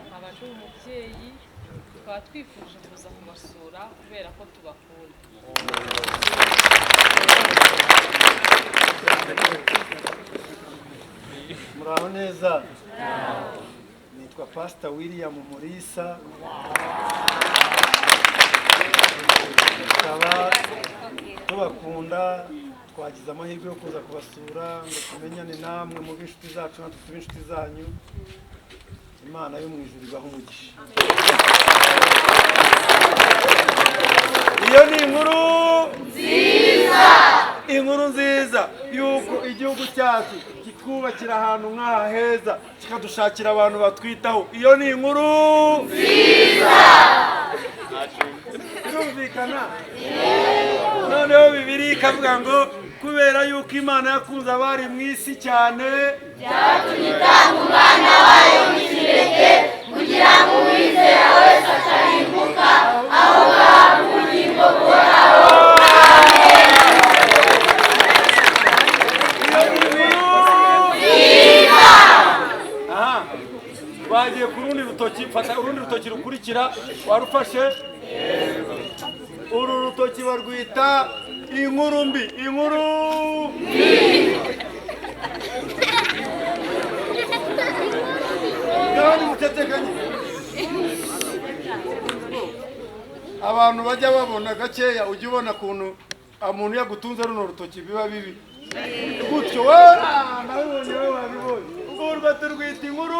Nkaba ndi umubyeyi, tukaba twifuje kuza kubasura kubera ko tubakunda. Muraho neza. Nitwa Pastor William Murisa, tukaba tubakunda. Twagize amahirwe yo kuza kubasura ngo tumenyane namwe, mu b'inshuti zacu, natwe tube inshuti zanyu. Imana yo mu ijuru ibahe umugisha. Iyo ni inkuru nziza, inkuru nziza yuko igihugu cyacu kikubakira ahantu nk'aha heza, kikadushakira abantu batwitaho. Iyo ni inkuru nziza, birumvikana. Noneho Bibiliya ikavuga ngo kubera yuko Imana yakunze abari mu isi cyane, byatumye itanga umwana wayo w'ikinege kugira ngo uwizera wese atarimbuka, ahubwo ahabwe ubugingo buhoraho. Iyo ni inkuru. Aha bagiye ku rundi rutoki. Fata urundi rutoki rukurikira. Warufashe? Uru rutoki barwita inkuru mbi. Inkuru kandi mutetekanye, abantu bajya babona gakeya. Ujya ubona ukuntu umuntu yagutunze runo rutoki biba bibi gutyo. We nabibonye, we wabibonye. Urwo turwita inkuru,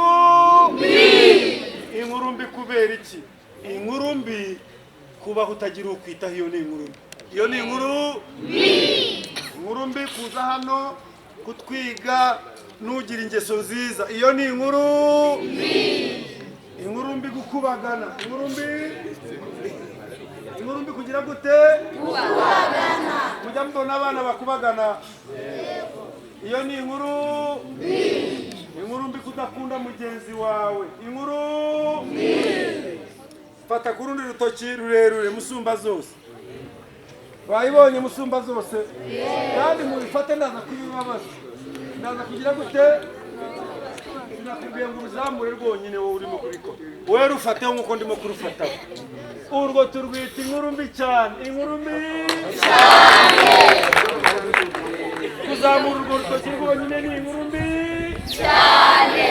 inkuru mbi. Kubera iki inkuru mbi? Kubaho utagira ukwitaho, iyo ni inkuru mbi. Iyo ni inkuru, inkuru mbi. Kuza hano kutwiga nugira ingeso nziza, iyo ni inkuru, inkuru mbi. Gukubagana, inkuru mbi. Inkuru mbi kugira gute? Mujya mubona abana bakubagana, iyo ni inkuru, inkuru mbi. Kudakunda mugenzi wawe, inkuru. Fata ku rundi rutoki rurerure, musumba zose. Bayibonye musumba zose? Kandi mubifate, ndaza kubibabaza. Ndaza kugira gute? Sinakubwiye ngo uruzamure rwonyine, wowe urimo kubikora. Wowe rufateho nk'uko ndimo kurufataho. Urwo turwita inkuru mbi cyane, inkuru mbi. Kuzamura urwo rutoki rwonyine ni inkuru mbi cyane.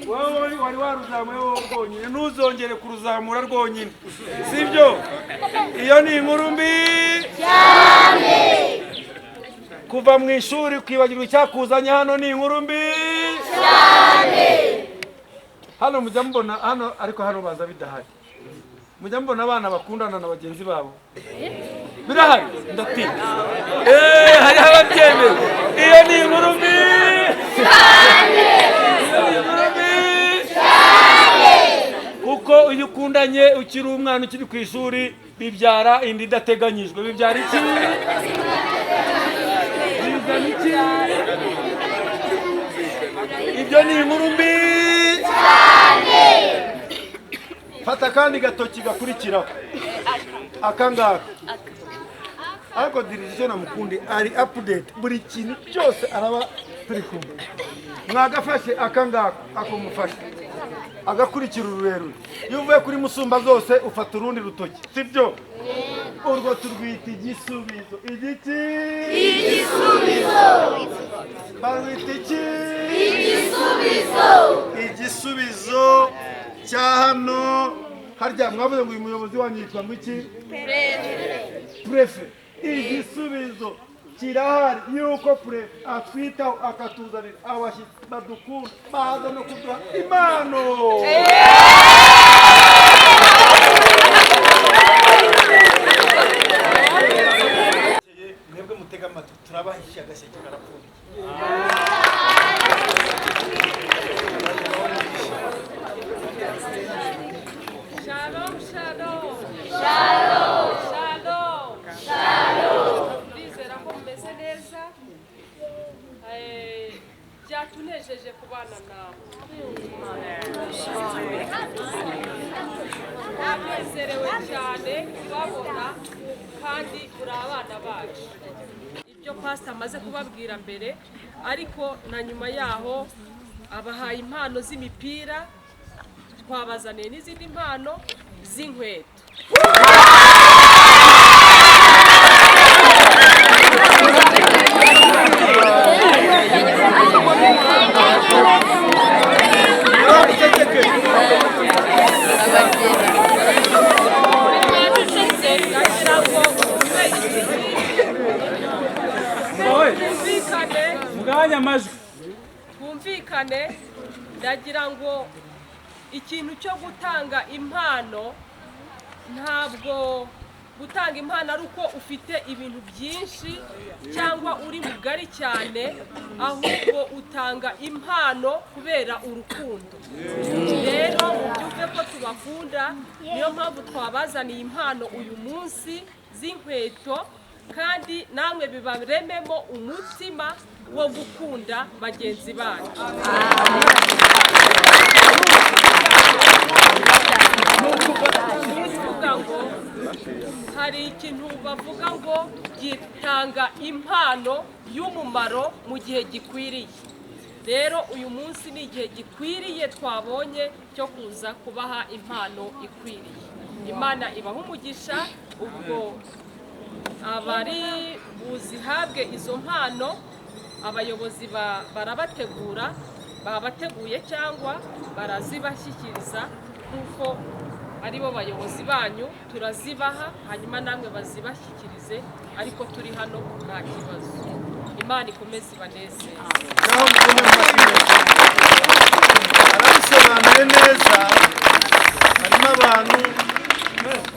Wowe wari waruzamuye wowe rwonyine, ntuzongere kuruzamura rwonyine, sibyo? Iyo ni inkuru mbi cyane. Kuva mu ishuri kwibagirwa icyakuzanye hano ni inkuru mbi cyane. Hano mujya mubona hano, ariko hano baza bidahari. Mujya mubona abana bakundana na bagenzi babo? Birahari, ndatinya. Hariho ababyemera. Iyo ni inkuru mbi, iyo ni inkuru mbi, kuko iyo ukundanye ukiri umwana, ukiri ku ishuri, bibyara inda idateganyijwe. Bibyara iki? Bizana iki? Ibyo ni inkuru mbi. Fata akandi gatoki gakurikiraho, aka ngaka. Ariko dirije namukundi ari update, buri kintu cyose araba turi kumwe. Mwagafashe aka ngaka? Akumufashe agakurikira ururerure. Iyo uvuye kuri musumba zose, ufata urundi rutoki, sibyo? Urwo turwita igisubizo. Igiki? Igisubizo. Barwita iki? Igisubizo. Igisubizo cya hano. Harya mwavuze ngo uyu muyobozi wanyu yitwa ngo iki? Préfet. Igisubizo kirahari yuko préfet atwitaho, akatuzanira abashyitsi badukunda, baza no kuduha impano. Mwebwe mutega amatwi, turabahishiye agaseke karapfundikiye. Shalom, shalom. Shalom. Shalom. Shalom. Ndizera ko mumeze neza. Byatunejeje kubana nawe. Twanezerewe cyane kubabona kandi muri abana bacu. Ibyo pastor amaze kubabwira mbere, ariko na nyuma yaho abahaye impano z'imipira. Twabazaniye n'izindi mpano z'inkweto. Ndagira ngo twumvikane, Mugabanye amajwi. twumvikane. Ndagira ngo ikintu cyo gutanga impano, ntabwo gutanga impano ari uko ufite ibintu byinshi cyangwa uri mugari cyane, ahubwo utanga impano kubera urukundo. Rero mubyumve ko tubakunda, niyo mpamvu twabazaniye impano uyu munsi z'inkweto, kandi namwe bibarememo umutima wo gukunda bagenzi banyu. Kuvuga ngo hari ikintu bavuga ngo gitanga impano y'umumaro mu gihe gikwiriye. Rero uyu munsi ni igihe gikwiriye twabonye cyo kuza kubaha impano ikwiriye. Imana ibaha umugisha. Ubwo abari buzihabwe izo mpano, abayobozi barabategura, babateguye cyangwa barazibashyikiriza nk'uko aribo bayobozi banyu, turazibaha hanyuma namwe bazibashyikirize, ariko turi hano nta kibazo. Imana ikomeze ibanezeze. Naho mukome mu mashyi menshi. Arabisobanuye neza. Harimo abantu,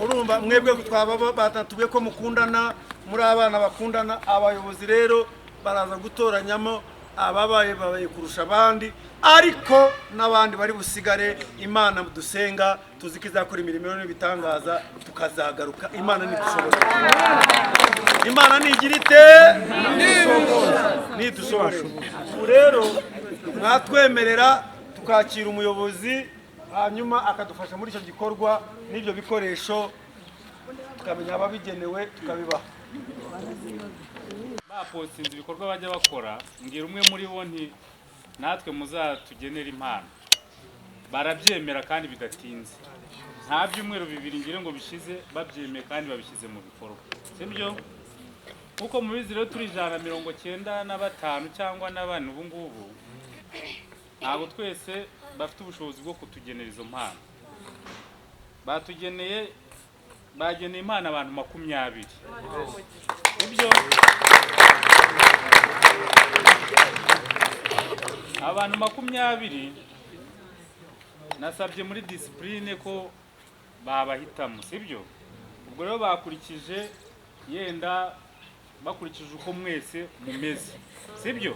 urumva mwebwe twaba batatubwiye ko mukundana, muri abana bakundana. Abayobozi rero baraza gutoranyamo ababaye babaye kurusha abandi, ariko n'abandi bari busigare. Imana dusenga tuzi ko izakora imirimo n'ibitangaza, tukazagaruka. Imana ntidushobora, Imana nigira ite ntidushobora. Ubu rero mwatwemerera tukakira umuyobozi, hanyuma akadufasha muri icyo gikorwa n'ibyo bikoresho, tukamenya ababigenewe tukabibaha. Bapostinze ibikorwa bajya bakora, mbwira umwe muri bo nti natwe muzatugenera impano, barabyemera kandi bidatinze. Nta byumweru 2 ngire ngo bishize babyemeye kandi babishyize mu bikorwa, sibyo? Nkuko mubizi rero turi 195 cyangwa n'abana ubu ngubu, ntabwo twese bafite ubushobozi bwo kutugenera izo mpano. Batugeneye, bageneye impano abantu 20, sibyo? Abantu 20 nasabye muri discipline ko babahitamo, sibyo? Ubwo rero bakurikije, yenda bakurikije uko mwese mumeze, sibyo?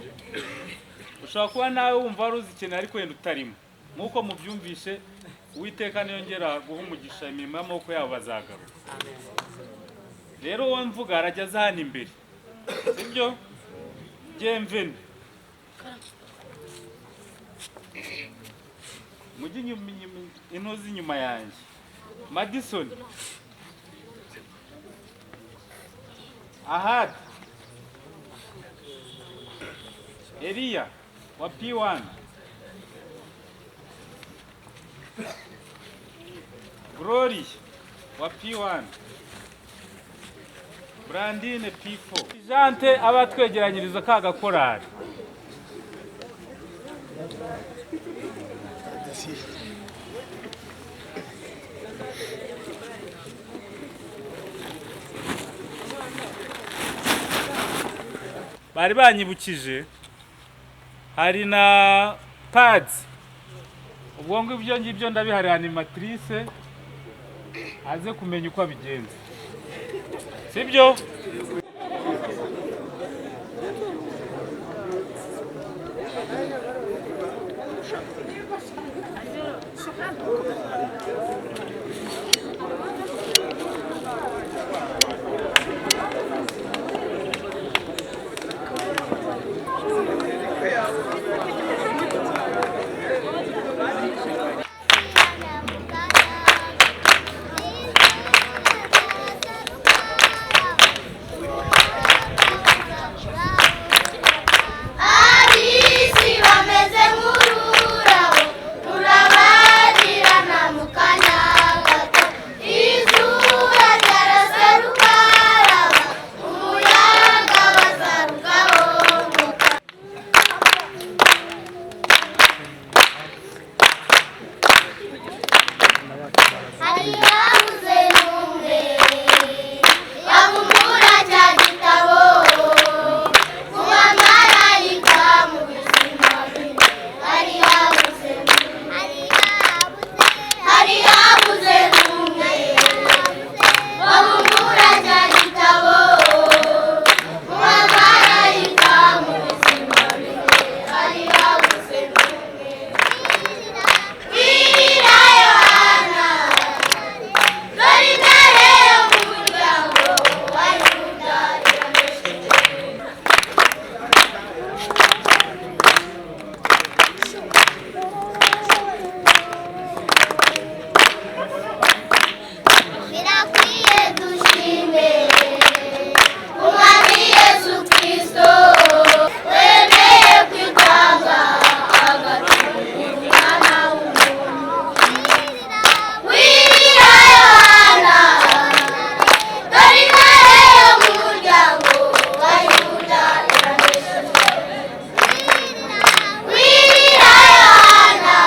Ushobora kuba nawe wumva wari uzikeneye ariko wenda utarimo. Nk'uko mubyumvishe, Uwiteka niyongera guha umugisha imirimo y'amaboko yabo bazagaruka. Rero uwo mvuga arajya aza hano imbere, sibyo? Bienvenue. Mujye intozi inyuma yanjye. Madison, Ahad, Elia wa P1, Glory wa P1, Brandine P4. Jante abatwegeranyiriza ka gakorari. Bari banyibukije hari na pads. Ubwo ngibyo ngibyo ndabihari animatrice aze kumenya uko abigenza, sibyo? Ab'isi bameze nk'ururabo rurabagirana. Hari habuze n'umwe wabumbura cya gitabo, mu bamarayika mu bizima bine. Hari habuze, hari habuze n'umwe wabumbura cya gitabo, mu bamarayika mu bizima bine. Hari habuze n'umwe. Wirira Yohana, dore Intare yo mu muryango wa Yuda iranesheje. Birakwiye dushime Umwami Yesu Kristo wemeye kwitanga agatanga umwana w'umuntu. Wirira Yohana, dore Intare yo mu muryango wa Yuda iranesheje. Wirira Yohana,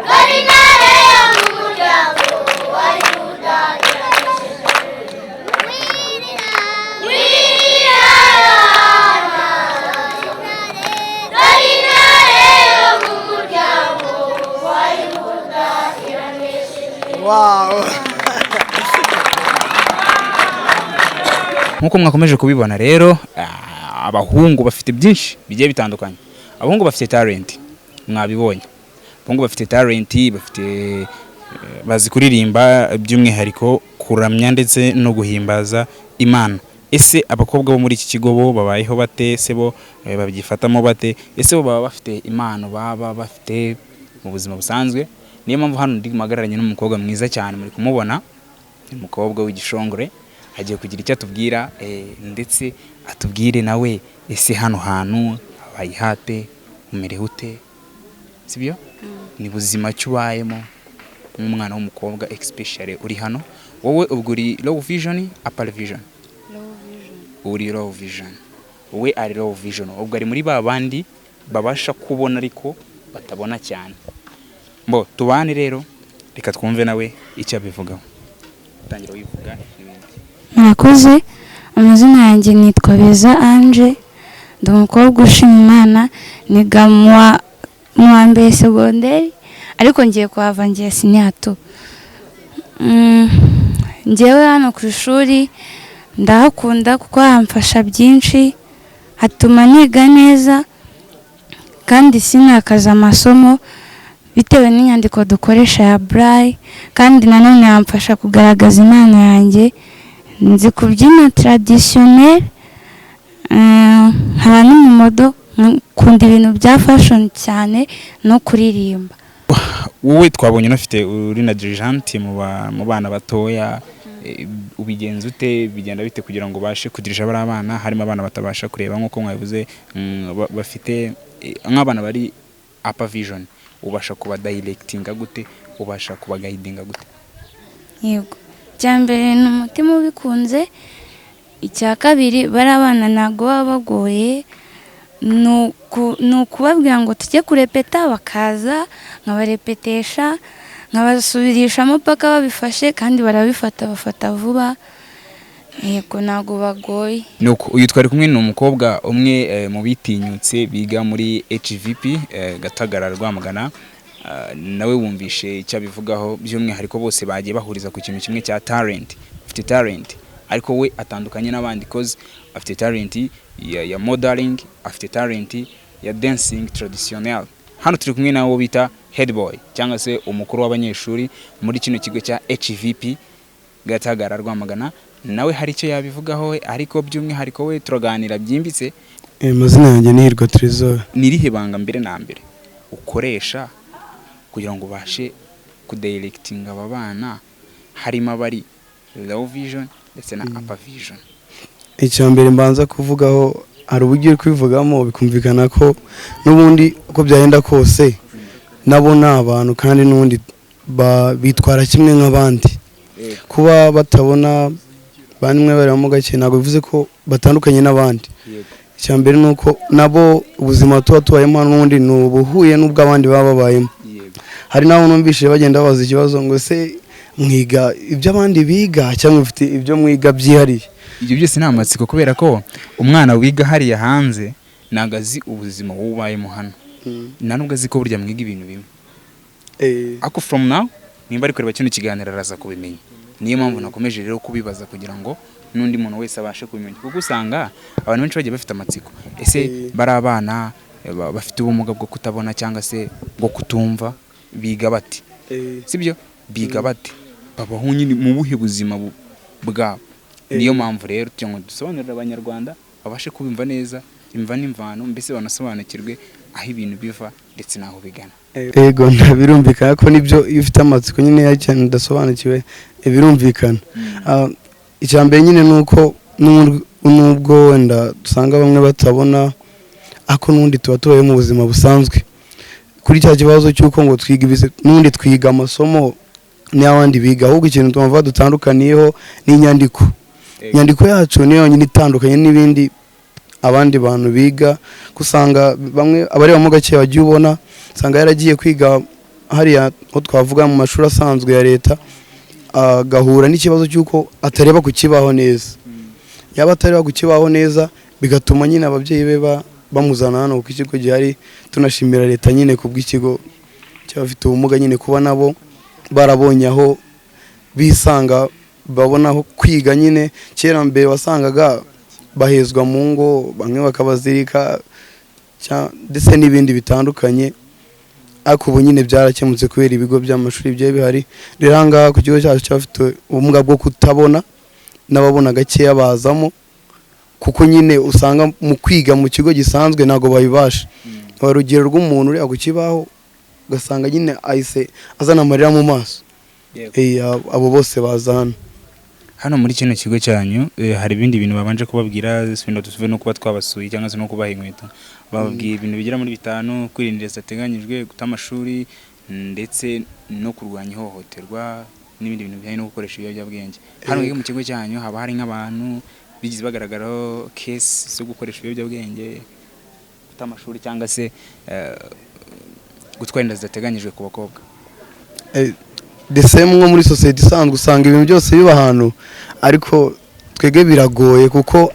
dore Intare yo mu muryango wa Yuda iranesheje. Wirira Yohana, dore Intare yo mu muryango wa Yuda iranesheje. Wow. Nk'uko mwakomeje kubibona rero, abahungu bafite byinshi bigiye bitandukanye. Abahungu bafite talent, mwabibonye. Abahungu bafite talent, bafite bazi kuririmba, by'umwihariko kuramya ndetse no guhimbaza Imana. Ese abakobwa bo muri iki kigo bo babayeho bate? Se bo babyifatamo bate? Ese bo baba bafite impano baba bafite mu buzima busanzwe? Niyo mpamvu hano ndi mpagararanye n'umukobwa mwiza cyane, muri kumubona, umukobwa w'igishongore, agiye kugira icyo atubwira, ndetse atubwire nawe ese hano hantu habaye hate, umerewe ute, sibyo? Ni buzima ki ubayemo nk'umwana w'umukobwa, especially uri hano? Wowe ubwo uri low vision, upper vision? Uri low vision. Wowe ari low vision, ubwo ari muri ba bandi babasha kubona ariko batabona cyane. Mbo tubane rero, reka twumve nawe icyo abivugaho. Tangira wivuga n'ibindi. Murakoze. Amazina yanjye nitwa Beza Ange, ndi umukobwa ushima Imana, niga mu wa mbere segonderi, ariko ngiye kuhava, ngiye senior two. Njyewe hano ku ishuri ndahakunda kuko hamfasha byinshi, hatuma niga neza kandi sinakaza amasomo bitewe n'inyandiko dukoresha ya braille, kandi nanone hamfasha kugaragaza impano yanjye. Nzi kubyina traditionnel, nkaba n'umumodel, nkunda ibintu bya fashion cyane no kuririmba. Wowe twabonye unafite, uri na dirigeante mu bana batoya. Ubigenza ute? Bigenda bite kugira ngo ubashe kudirija bariya bana, harimo abana batabasha kureba nk'uko mwabivuze, bafite nk'abana bari upper vision? Ubasha kuba directinga gute? Ubasha kuba guidinga gute? Yego, icya mbere ni umutima ubikunze. Icya kabiri, bariya bana ntabwo baba bagoye, ni ukubabwira ngo tujye kurepeta, bakaza, nkabarepetesha, nkabasubirishamo paka babifashe, kandi barabifata, bafata vuba. Yego, ntabwo bagoye. Nuko uyu twari kumwe ni umukobwa umwe mu bitinyutse biga muri HVP Gatagara, Rwamagana. Nawe wumvishe icyo abivugaho. By'umwihariko bose bagiye bahuriza ku kintu kimwe cya talent. Afite talent, ariko we atandukanye n'abandi cause afite talent ya modeling, afite talent ya dancing traditionnel. Hano turi kumwe nawe bita head boy cyangwa se umukuru w'abanyeshuri muri kino kigo cya HVP Gatagara, Rwamagana. Nawe hari icyo yabivugaho we, ariko by'umwihariko we turaganira byimbitse. Amazina yanjye ni Hirwa Trésor. Ni irihe banga mbere na mbere ukoresha kugira ngo ubashe kudirectinga aba bana, harimo abari low vision ndetse na upper vision? Icya mbere mbanza kuvugaho, hari uburyo uri kubivugamo bikumvikana ko n'ubundi uko byagenda kose nabo ni abantu, kandi n'ubundi bitwara kimwe nk'abandi. Kuba batabona, bamwe barimo gake, ntabwo bivuze ko batandukanye n'abandi. Icya mbere ni uko nabo ubuzima tuba tubayemo hano n'ubundi ni ubuhuye n'ubw'abandi baba babayemo. Hari n'abo numvise bagenda babaza ikibazo ngo se Mwiga ibyo abandi biga cyangwa mufite ibyo mwiga byihariye? Ibyo byose ni amatsiko, kubera ko umwana wiga hariya hanze ntabwo azi ubuzima wowe ubayemo hano, nta nubwo azi ko burya mwiga ibintu bimwe. Ariko from now, nimba ari kureba kino kiganiro, araza kubimenya. Niyo mpamvu nakomeje rero kubibaza, kugira ngo n'undi muntu wese abashe kubimenya, kuko usanga abantu benshi bagiye bafite amatsiko: ese bari abana bafite ubumuga bwo kutabona cyangwa se bwo kutumva biga bate? Sibyo, biga bate? Babaho nyine mu buhe buzima bwabo? Niyo mpamvu rero tugira ngo dusobanurire Abanyarwanda babashe kubimva neza, imva n'imvano, mbese banasobanukirwe aho ibintu biva ndetse n'aho bigana. Ego, birumvikana ko nibyo, iyo ufite amatsiko nyine ya cyane udasobanukiwe, birumvikana. Icya mbere nyine ni uko nubwo wenda dusanga bamwe batabona, ariko n'ubundi tuba tubayeho mu buzima busanzwe. Kuri cya kibazo cy'uko ngo twiga n'ubundi twiga amasomo n'abandi biga, ahubwo ikintu tumva dutandukaniyeho ni inyandiko. Inyandiko yacu niyo yonyine itandukanye n'ibindi abandi bantu biga, ko usanga bamwe abarebamo gake wagiye ubona, usanga yaragiye kwiga hariya aho twavuga mu mashuri asanzwe ya leta, agahura n'ikibazo cy'uko atareba ku kibaho neza. Yaba atareba ku kibaho neza, bigatuma nyine ababyeyi be bamuzana hano kuko ikigo gihari. Tunashimira leta nyine ku bw'ikigo cy'abafite ubumuga nyine, kuba nabo barabonye aho bisanga, babona aho kwiga nyine. Kera mbere wasangaga bahezwa mu ngo, bamwe bakabazirika ndetse n'ibindi bitandukanye, ariko ubu nyine byarakemutse kubera ibigo by'amashuri bigiye bihari. Rero aha ngaha ku kigo cyacu cy'abafite ubumuga bwo kutabona n'ababona gakeya bazamo, kuko nyine usanga mu kwiga mu kigo gisanzwe ntabwo babibasha. Urugero rw'umuntu ureba ku kibaho, ugasanga nyine ahise azana amarira mu maso. Abo bose baza hano. Hano muri kino kigo cyanyu, hari ibindi bintu babanje kubabwira, wenda tuve no kuba twabasuye cyangwa se no kubaha inkweto? Bababwiye ibintu bigera muri bitanu: kwirinda inda zitateganyijwe, guta amashuri, ndetse no kurwanya ihohoterwa n'ibindi bintu bijyanye no gukoresha ibiyobyabwenge. Hano mu kigo cyanyu haba hari nk'abantu bigize bagaragaraho case zo gukoresha ibiyobyabwenge, guta amashuri, cyangwa se gutwara inda zidateganyijwe ku bakobwa? The same nko muri sosiyete isanzwe, usanga ibintu byose biba ahantu, ariko twebwe biragoye kuko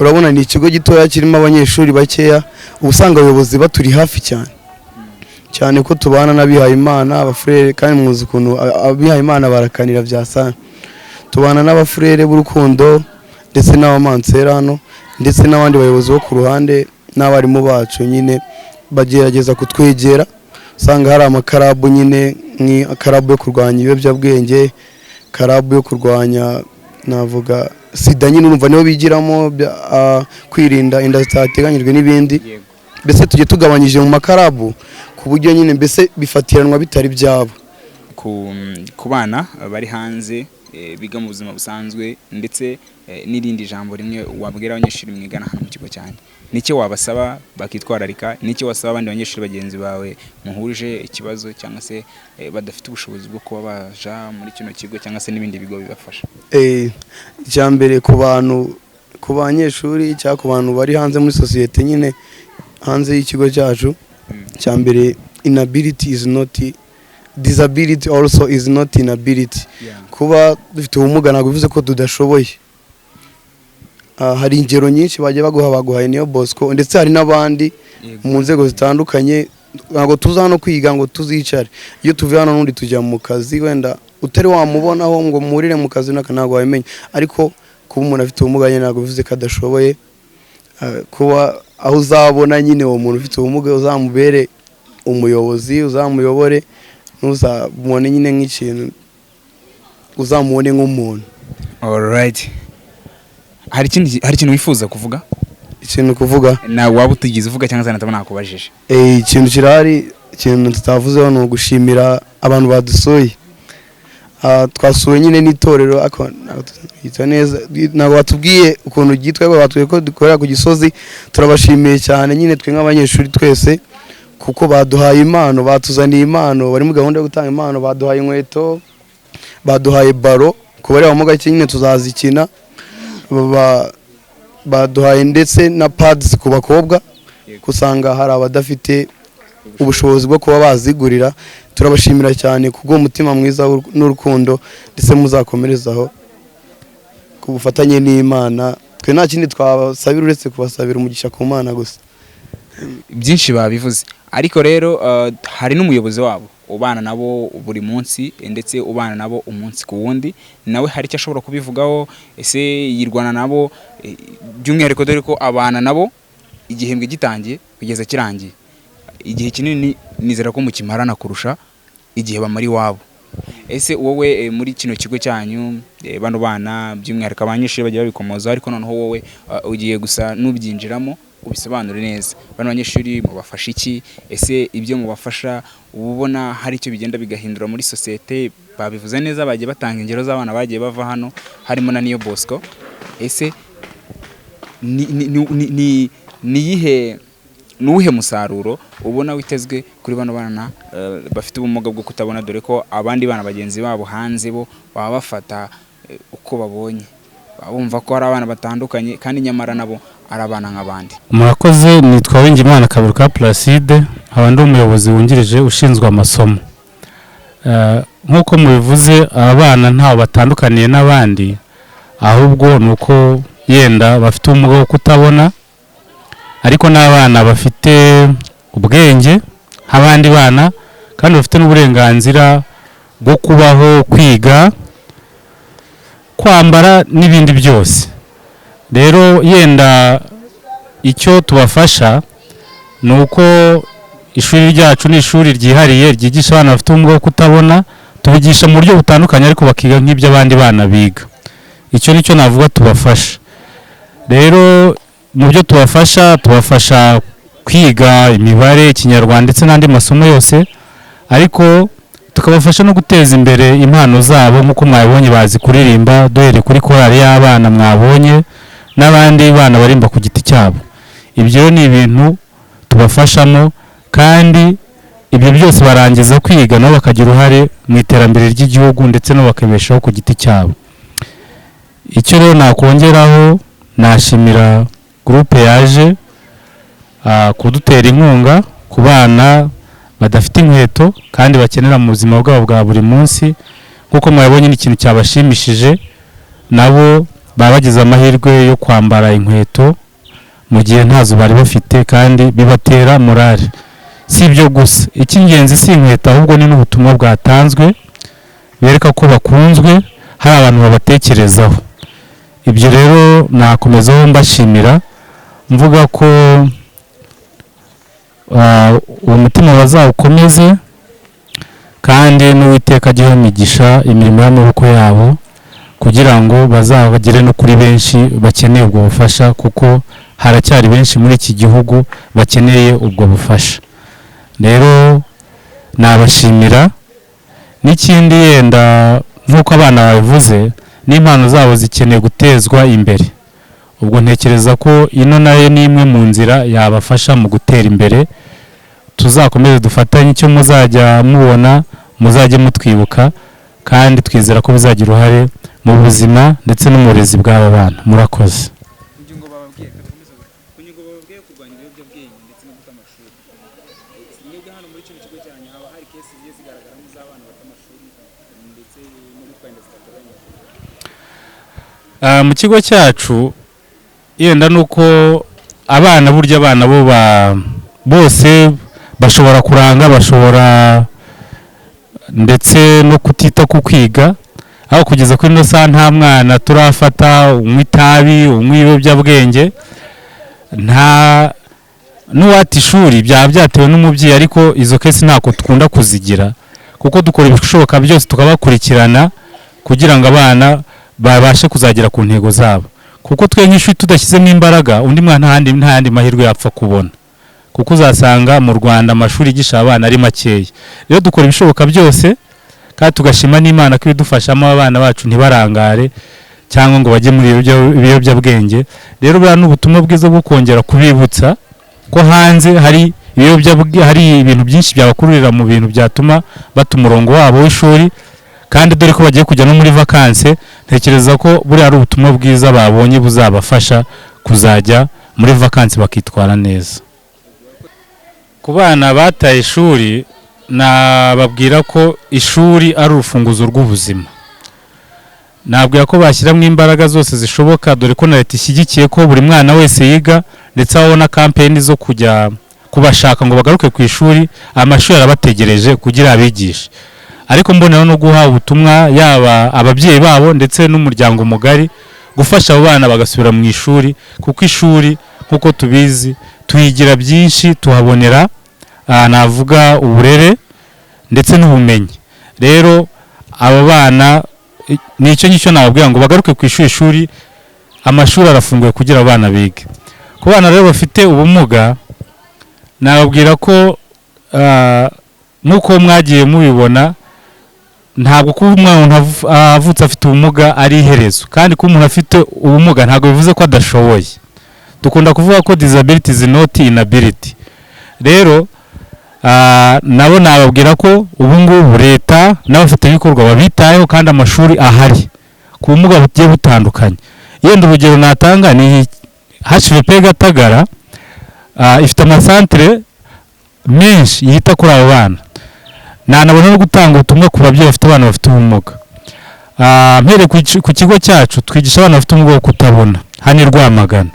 urabona ni ikigo gitoya kirimo abanyeshuri bakeya. Uba usanga abayobozi baturi hafi cyane cyane, ko tubana n'abihaye Imana, abafurere, kandi muzi ukuntu abihaye Imana barakanira bya sana. Tubana n'abafurere b'urukundo ndetse n'abamansera hano, ndetse n'abandi bayobozi bo ku ruhande n'abarimu bacu nyine bagerageza kutwegera. Usanga hari amakarabu nyine, nk'akarabu yo kurwanya ibiyobyabwenge, karabu yo kurwanya navuga sida nyine, urumva niho bigiramo kwirinda inda zitateganyijwe n'ibindi. Mbese tujye tugabanyije mu makarabu, ku buryo nyine mbese bifatiranwa bitari byabo. Ku bana bari hanze, biga mu buzima busanzwe, ndetse n'irindi jambo rimwe wabwira abanyeshuri mwigana hano mu kigo cyanyu, nicyo wabasaba bakitwararika, nicyo wasaba abandi banyeshuri bagenzi bawe muhuje ikibazo cyangwa se badafite ubushobozi bwo kuba baja muri kino kigo cyangwa se n'ibindi bigo bibafasha? Icya mbere ku bantu, ku banyeshuri cyangwa ku bantu bari hanze muri sosiyete nyine, hanze y'ikigo cyacu, icya mbere, inability is not disability, also is not inability. Kuba dufite ubumuga ntabwo bivuze ko tudashoboye. Hari ingero nyinshi bagiye baguha, baguhaye Niyo Bosco, ndetse hari n'abandi mu nzego zitandukanye. Ntabwo tuza hano kwiga ngo tuzicare. Iyo tuvuye hano n'undi tujya mu kazi, wenda utari wamubonaho ngo muhurire mu kazi naka ntabwo wabimenya. Ariko kuba umuntu afite ubumuga nyine ntabwo bivuze ko adashoboye. Kuba aho uzabona nyine uwo muntu ufite ubumuga, uzamubere umuyobozi, uzamuyobore, ntuzamubone nyine nk'ikintu, uzamubone nk'umuntu. Alright, hari ikindi, hari ikintu wifuza kuvuga? Ikintu kuvuga? Na waba utigeze uvuga cyangwa se nataba nakubajije? Ikintu kirahari, ikintu tutavuzeho ni ugushimira abantu badusuye. Twasuwe nyine n'itorero, ariko ntabwo tubyita neza, ntabwo batubwiye ukuntu ryitwa, ariko batubwiye ko dukorera ku Gisozi. Turabashimiye cyane nyine twe nk'abanyeshuri twese, kuko baduhaye impano, batuzaniye impano, bari muri gahunda yo gutanga impano. Baduhaye inkweto, baduhaye baro ku barebamo gake nyine tuzazikina, baduhaye ndetse na pads ku bakobwa, usanga hari abadafite ubushobozi bwo kuba bazigurira. Turabashimira cyane kubw'uwo mutima mwiza n'urukundo, ndetse muzakomerezaho ku bufatanye n'Imana. Twe nta kindi twabasabira uretse kubasabira umugisha ku Mana gusa. Byinshi babivuze, ariko rero hari n'umuyobozi wabo ubana nabo buri munsi, ndetse ubana nabo umunsi ku wundi, nawe hari icyo ashobora kubivugaho. Ese yirwana nabo, by'umwihariko dore ko abana nabo igihembwe gitangiye kugeza kirangiye, igihe kinini nizera ko mukimarana kurusha igihe bamara iwabo. Ese wowe, muri kino kigo cyanyu, bano bana by'umwihariko abanyeshuri bagiye babikomozaho, ariko noneho wowe ugiye gusa n'ubyinjiramo ubisobanure neza, bano banyeshuri mubafasha iki? Ese ibyo mubafasha uba ubona hari icyo bigenda bigahindura muri sosiyete? Babivuze neza, bagiye batanga ingero z'abana bagiye bava hano, harimo na Niyo Bosco. Ese ni iyihe, ni uwuhe musaruro ubona witezwe kuri bano bana bafite ubumuga bwo kutabona, dore ko abandi bana bagenzi babo hanze bo baba bafata uko babonye, baba bumva ko ari abana batandukanye, kandi nyamara nabo ari abana nk'abandi? Murakoze. Nitwa Uwingimana Kaberuka Placide, nkaba ndi umuyobozi wungirije ushinzwe amasomo. Nk'uko mubivuze, aba bana ntaho batandukaniye n'abandi, ahubwo ni uko yenda bafite ubumuga bwo kutabona, ariko n'abana bafite ubwenge nk'abandi bana, kandi bafite n'uburenganzira bwo kubaho, kwiga, kwambara n'ibindi byose. Rero yenda icyo tubafasha ni uko ishuri ryacu ni ishuri ryihariye ryigisha abana bafite ubumuga bwo kutabona. Tubigisha mu buryo butandukanye, ariko bakiga nk'ibyo abandi bana biga. Icyo nicyo navuga tubafasha. Rero mu byo tubafasha, tubafasha kwiga imibare, Ikinyarwanda ndetse n'andi masomo yose, ariko tukabafasha no guteza imbere impano zabo. Nk'uko mwabonye, bazi kuririmba, duhereye kuri korali y'abana mwabonye n'abandi bana barimba ku giti cyabo. Ibyo ni ibintu tubafashamo, kandi ibyo byose barangiza kwiga nabo bakagira uruhare mu iterambere ry'igihugu, ndetse nabo bakibeshaho ku giti cyabo. Icyo rero nakongeraho, nashimira groupe yaje kudutera inkunga ku bana badafite inkweto kandi bakenera mu buzima bwabo bwa buri munsi. Nk'uko mwabonye, ni ikintu cyabashimishije, nabo baba bagize amahirwe yo kwambara inkweto mu gihe ntazo bari bafite, kandi bibatera morale. Si ibyo gusa, icy'ingenzi si inkweto, ahubwo ni n'ubutumwa bwatanzwe bereka ko bakunzwe, hari abantu babatekerezaho. Ibyo rero nakomezaho mbashimira, mvuga ko uwo mutima bazawukomeze, kandi n'Uwiteka ajye imigisha imirimo y'amaboko yabo, kugira ngo bazabagere no kuri benshi bakeneye ubwo bufasha, kuko haracyari benshi muri iki gihugu bakeneye ubwo bufasha. Rero nabashimira. N'ikindi yenda, nk'uko abana babivuze, n'impano zabo zikeneye gutezwa imbere. Ubwo ntekereza ko ino nayo ni imwe mu nzira yabafasha mu gutera imbere. Tuzakomeze dufatanye, icyo muzajya mubona muzajye mutwibuka, kandi twizera ko bizagira uruhare mu buzima ndetse no mu burezi bw'aba bana. Murakoze. Ku ngingo bababwiye kurwanya ibiyobyabwenge ndetse no guta amashuri, mwebwe hano muri kino kigo cyanyu haba hari case zigiye zigaragaramo z'abana bata amashuri ndetse no gutwara inda zidateganyijwe? Mu kigo cyacu, yenda nuko abana, burya abana bo bose bashobora kuranga, bashobora ndetse no kutita ku kwiga, aho kugeza kuri ino saha nta mwana turafata unywa itabi, unywa ibiyobyabwenge, nta n'uwata ishuri. Byaba byatewe n'umubyeyi, ariko izo case ntako dukunda kuzigira, kuko dukora ibishoboka byose tukabakurikirana kugira ngo abana babashe kuzagera ku ntego zabo, kuko twe nk'ishuri tudashyizemo imbaraga, undi mwana nta yandi mahirwe yapfa kubona, kuko uzasanga mu Rwanda amashuri yigisha abana ari makeya. Rero dukora ibishoboka byose, kandi tugashima n'Imana ko ibidufashamo, abana bacu ntibarangare cyangwa ngo bajye muri ibiyobyabwenge. Rero buriya ni ubutumwa bwiza bwo kongera kubibutsa ko hanze hari ibiyobyabwenge, hari ibintu byinshi byabakururira mu bintu byatuma bata umurongo wabo w'ishuri, kandi dore ko bagiye kujya no muri vacances. Ntekereza ko buriya ari ubutumwa bwiza babonye buzabafasha kuzajya muri vacances bakitwara neza. Ku bana bataye ishuri Nababwira ko ishuri ari urufunguzo rw'ubuzima. Nabwira ko bashyiramo imbaraga zose zishoboka, dore ko na leta ishyigikiye ko buri mwana wese yiga, ndetse aho na campaign zo kujya kubashaka ngo bagaruke ku ishuri, amashuri arabategereje kugira abigishe. Ariko mboneraho no guha ubutumwa yaba ababyeyi babo ndetse n'umuryango mugari gufasha abo bana bagasubira mu ishuri, kuko ishuri nk'uko tubizi tuhigira byinshi, tuhabonera navuga uburere ndetse n'ubumenyi. Rero abo bana ni icyo ngicyo nababwira ngo bagaruke ku ishuri. Ishuri, amashuri arafunguye kugira abana bige. Ku bana rero bafite ubumuga, nababwira ko nk'uko mwagiye mubibona, ntabwo kuba umwana avutse afite ubumuga ari iherezo, kandi kuba umuntu afite ubumuga ntabwo bivuze ko adashoboye. Dukunda kuvuga ko disability is not inability. Rero nabo nababwira ko ubu ngubu leta n'abafatanyabikorwa babitayeho, kandi amashuri ahari ku bumuga bugiye butandukanye. Yenda urugero natanga ni HVP Gatagara, ifite amasantere menshi yita kuri abo bana. Nanabona no gutanga ubutumwa ku babyeyi bafite abana bafite ubumuga. Mpereye ku kigo cyacu, twigisha abana bafite ubumuga bwo kutabona hano i Rwamagana.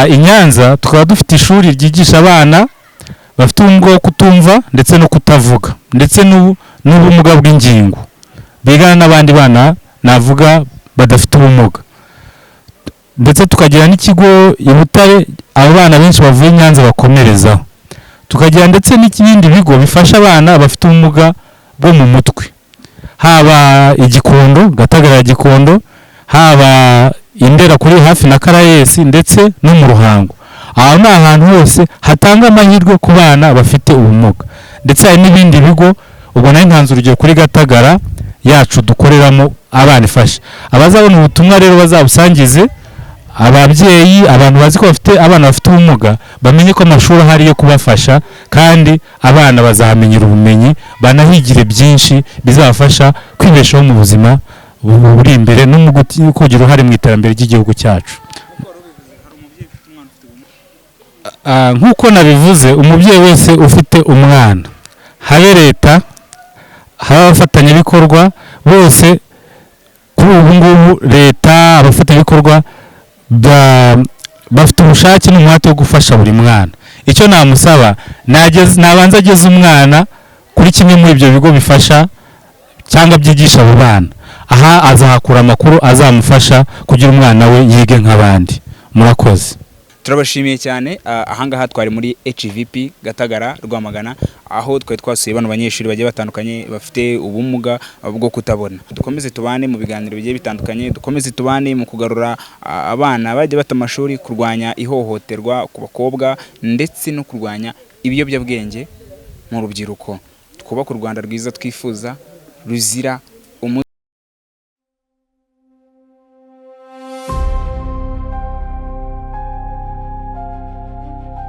I Nyanza tukaba dufite ishuri ryigisha abana bafite ubumuga bwo kutumva ndetse no kutavuga ndetse n'ubumuga bw'ingingo, bigana n'abandi bana navuga badafite ubumuga. Ndetse tukagira n'ikigo i Butare abo bana benshi bavuye i Nyanza bakomerezaho. Tukagira ndetse n'ibindi bigo bifasha abana bafite ubumuga bwo mu mutwe, haba i Gikondo, Gatagara ya Gikondo, haba i Ndera kuri hafi na Caraes, ndetse no mu Ruhango. Aho ni ahantu hose hatanga amahirwe ku bana bafite ubumuga, ndetse hari n'ibindi bigo. Ubwo nari ntanze urugero kuri Gatagara yacu dukoreramo abana ifasha. Abazabona ubutumwa rero bazabusangize ababyeyi, abantu bazi ko bafite abana bafite ubumuga, bamenye ko amashuri ahari yo kubafasha, kandi abana bazahamenyera ubumenyi, banahigire byinshi bizabafasha kwibeshaho mu buzima buri imbere no mu kugira uruhare mu iterambere ry'igihugu cyacu. Nk'uko nabivuze, umubyeyi wese ufite umwana, habe leta, habe abafatanyabikorwa bose, kuri ubu ngubu leta, abafatanyabikorwa bafite ubushake n'umuhate wo gufasha buri mwana. Icyo namusaba, nabanza ageze umwana kuri kimwe muri ibyo bigo bifasha cyangwa byigisha abo bana. Aha azahakura amakuru azamufasha kugira umwana we yige nk'abandi. Murakoze. Turabashimiye cyane. Ahangaha twari muri HVP Gatagara Rwamagana, aho twari twasuye bano banyeshuri bagiye batandukanye bafite ubumuga bwo kutabona. Dukomeze tubane mu biganiro bigiye bitandukanye, dukomeze tubane mu kugarura abana bajya bata amashuri, kurwanya ihohoterwa ku bakobwa ndetse no kurwanya ibiyobyabwenge mu rubyiruko. Twubake u Rwanda rwiza twifuza ruzira